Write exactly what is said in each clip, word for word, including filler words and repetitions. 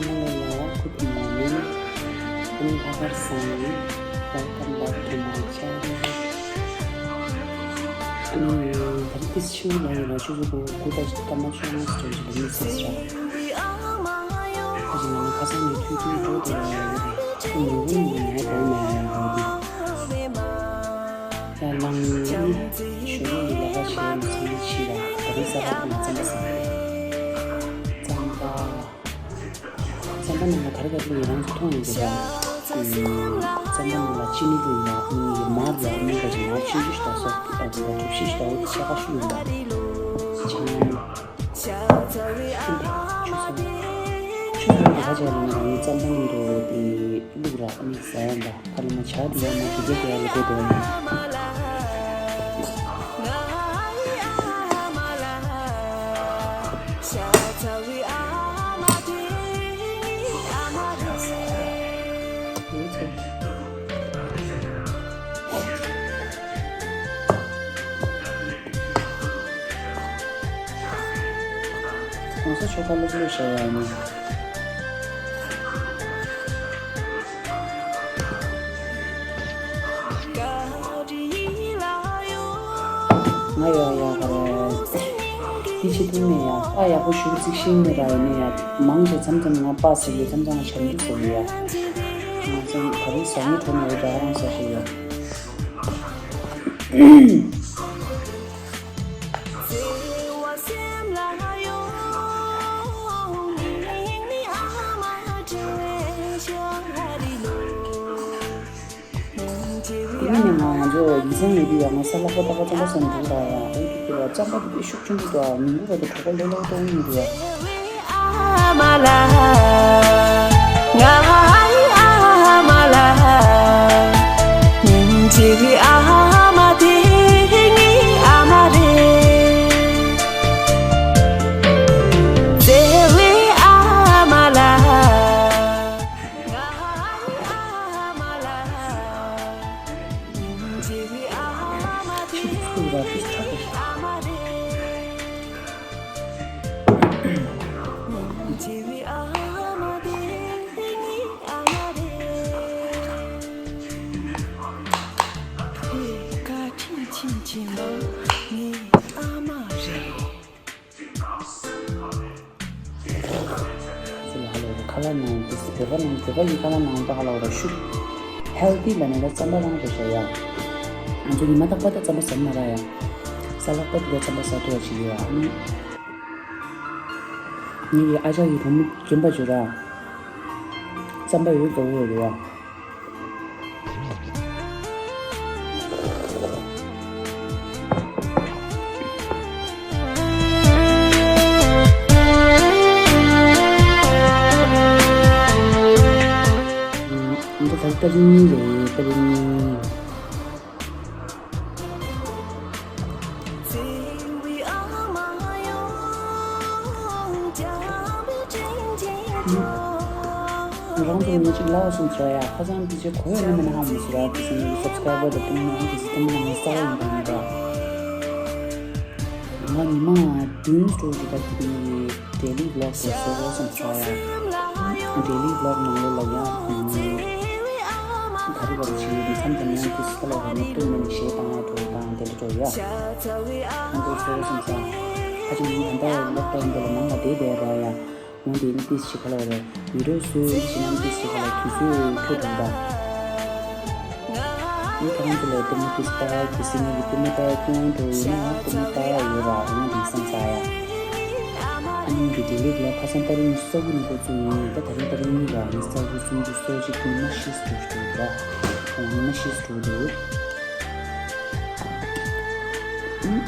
Hello, good morning. ཨ་ནི་ལྷག་དཀར་བཟང་། Welcome back to my channel. ཨ་ནི་ད་རེས་ཏིས་ཆུ་ལ་ཡོད་ལ་ཆུ་ཆུ་གོ་གོ་ད་སྐར་མ་བཅོ་ལྔ་ཙམ་ཞིག་ལ་མི་ཚེ་ས། ཁ་ཅིག་ང་ཁ་སང་ནས་ཐུག་ཐུག་འགྲོ་དེ་ལ་ཡོད་རེད། ཁོ་ཉུང་ཉུང་ནས་ནས་འགྲོ་མེད་ཡ་འགྲོ་དེ། ཡ་ལང་ནི་ཞོ་ཡི་ལས་ཀ་བྱེད་ཡ་ནི་ཚང་མ་ཕྱི་ལ་ད་རེས་ས་ཁ་ཁོ་ན་རྩམ་པ་ཟ་རེད། རྩམ་པ། རྩམ་པ་ནང་ལ་ག་རེ་ག་རེ་ཡོད་རང་ཚོ་མཐོང་ཡོད་འདུག་ག་རྩམ་པ་ནང་ལ་ཅི་ནི་བླུགས་ཡོད། ཨ་ནི་མར་ཡོད། ཨ་ནི་ག་ཅིག་མར་ཆུང་ཆུང་ཞིག་དང་སོགས་ཨ་ནི་གྲུ་བཞི་ཞིག་དང་ཕྱེད་ཀ་བཤུས་ཡོད་པ། ཆང་། ཆུ་ཚ་བོ། ཆུ་ཚ་བོ་ག་ཅིག་ལ་ནི་རང་ཉིད་རྩམ་པ་ནང་དུ་དེ་བླུགས་ར། ཨ་ནི་ཟ་ཡ་འདྲ། ཁ་ལ་མ་ཇ་དེ་ཡང་མ་དེ་གས་དེ་ཡང་ལ་དགོས་དོ། གོང་ས་མཆོག་ཁ་ལོག་ལོག་བྱ་ཡ་ནི། ང་ཡ་ཡ་ག་རེ། འདི་ཆེ་ཐུང་ནས་ཡ་ཨ་ཡག་པོ་ཞུ་རྩིག་ཤིང་ནས་ར་ཡིན་ནས་ཡ་མང་ཆེ་མཚམས་མཚམས་ང་པ་ཟེར་གི་མཚམས་མཚམས་ང་བྱམས་འདི་ཟེར་གི་ཡ། ང་ཚང་ག་རེ་ཟ་ངེ་གྲོ་ནས་ར་རང་ཟ་ཞིག་ཡ། ཡིན་ནའི་ང་ང་ཚོ་ཡིད་ཚིམ་ཡོད་དུས་ཡང་ང་ས་ལྷག་པ་ཏག་པ་རྩམ་པ་ཟ་ནས་འདུག་ར་ཡ། ཨེ་འདུག་གི་ར། རྩམ་པ་འདི་དཔེ་ཤུགས་ཆེན་པོ་འདུག་ཨ། ཉིན་གུང་བར་དུ་གྲོད་ཁོག་ལྷོད་ལྷོད་གཏོང་གི་འདུག་ཨ། ཁ་ལག་ནང་དུ་བོད་པ་ནང་བོད་པ་ཡི་ཁ་ལག་ནང་དུ་ཧ་ལ་བ་ར་ཤུགས་ཧེལ་ཐི་ལ་ནི་ལ་རྩམ་པ་རང་རེད་ཤག་ཡ། ང་ཚོ་ཉི་མ་རྟག་པར་ད་རྩམ་པ་ཟ་མ་ར་ཡ། ས་ལྷག་པ་དེ་ལ་རྩམ་པ་ཟ་ཐུབ་པ་ཞིག་ཡོད་ཨ་ནི། ངེད་ཀྱི་ཨ་ཅག་གི་བུ་མོ་རྒན་པ་ཅིག་ར། རྩམ་པ་ཡོད་དགའ་བོ་ཡོད་རེད་ཡ། འདི་ད་ཏ་རིག་གཉིས་རེད། ཏ་རིག་གཉིས། རང་ཚོ་མི་གཅིག་ལབ་སོང་ཟེར་ཡ། ཁ་སང་དེ་ཚོ་གོ་ཡ་ནི་མ་ན་ཧ་མི་སུ་ར། དེ་ཚོ་ངའི་སབ་སི་ཀ་རའི་བར་དུ་སྟོང་ནང་དེ་ཚོ་སྟོང་ནང་གསར་པ་ཡིན་པ་ཡིན་པ། ང་ཉི་མ་བདུན་སྤྲོ་གི་ད་དེ་ནི་ཌེ་ལི་བི་ལོག་དེ་བཟོ་དགོས་སོང་ཟེར་ཡ། ཌེ་ལི་བི་ལོག་ནང་ལོགས་ལ་ཡང་ག་རེ་ག་རེ་བྱེད་ཡོད་དེ་མཚམས་མཚམས་ཡང་དེ་སུ་ལ་ར་ནི་སྟོང་ནང་གཞས་བཏང་ཡ་འགྲོ་དང་དེ་འདྲ་འགྲོ་ཡ། ང་ཚོ་བཟོ་དགོས་སོང་ཟེར། ཁ་ཅིག་ངའི་ད་ལྟ་ལོག་ཌའོན་འདི་ལ་ནང་ལ་བསྡད་བསྡད་ར་ཡ། འོན་ཏེ་ནི་ཏིས་ཞིག་ག་ལ་བ་རེད། ཡུ་རོ་སུའི་ཕྱི་ནང་ཏིས་ཞིག་ག་ལ་དུས་ཚོད་ཁྱོད་དང་འདྲ། ཡུ་ཁ་རང་ཚོ་ལ་ལྟད་མོ་ཏིས་ལྟ་ཡ་གི་སེམས་ཀྱི་ལྟད་མོ་ལྟ་ཡ་སྐྱོན་འགྲོ་ཡིན་ན་ལྟད་མོ་ལྟ་ཡ་ཡོད་ར་འོན་ཏེ་བསམ་ཚར་ཡ། ཨ་ནི་འདི་ལེགས་ལ་ཁ་སང་ཏ་རིག་གསར་བུ་ནས་འགོ་བཙུགས་ཡིན། ད་ད་རིང་ཏ་རིག་གཉིས་ལ་ནི་གསར་བུ་གསུམ་བུ་སོ་གཅིག་ཉི་མ་ཤིས་འགྲོ་འགྲོ་ར། ཉི་མ་ཤིས་འགྲོ་འདུག་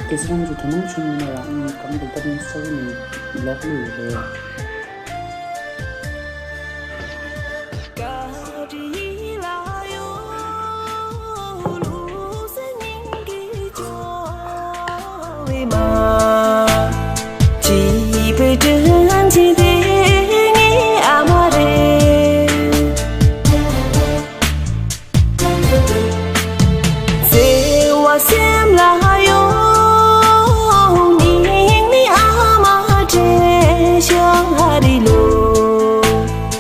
གལ་སྲིད་རང་ཚོ་དོ་སྣང་བྱུང་ཡོད་ན་ཡང་ཨ་ནི་གང་དུ་ལྟ་དུས་ས་བོན་ལོག་ལུས་རེད། བརྩེ་བ་སེམས་ལ་ཡོད། སྙིང་ནས་ཨ་མ་བཀྲ་ཤིས་བདེ་ལེགས།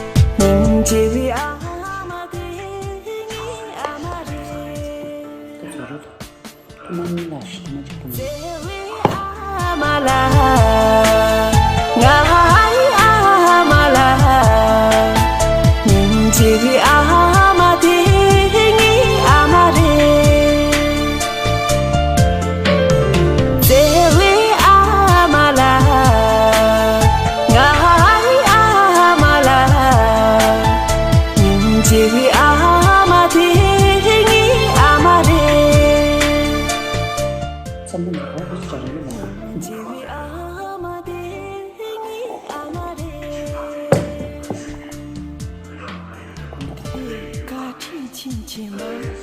ཆེན་ཆེན་མོ།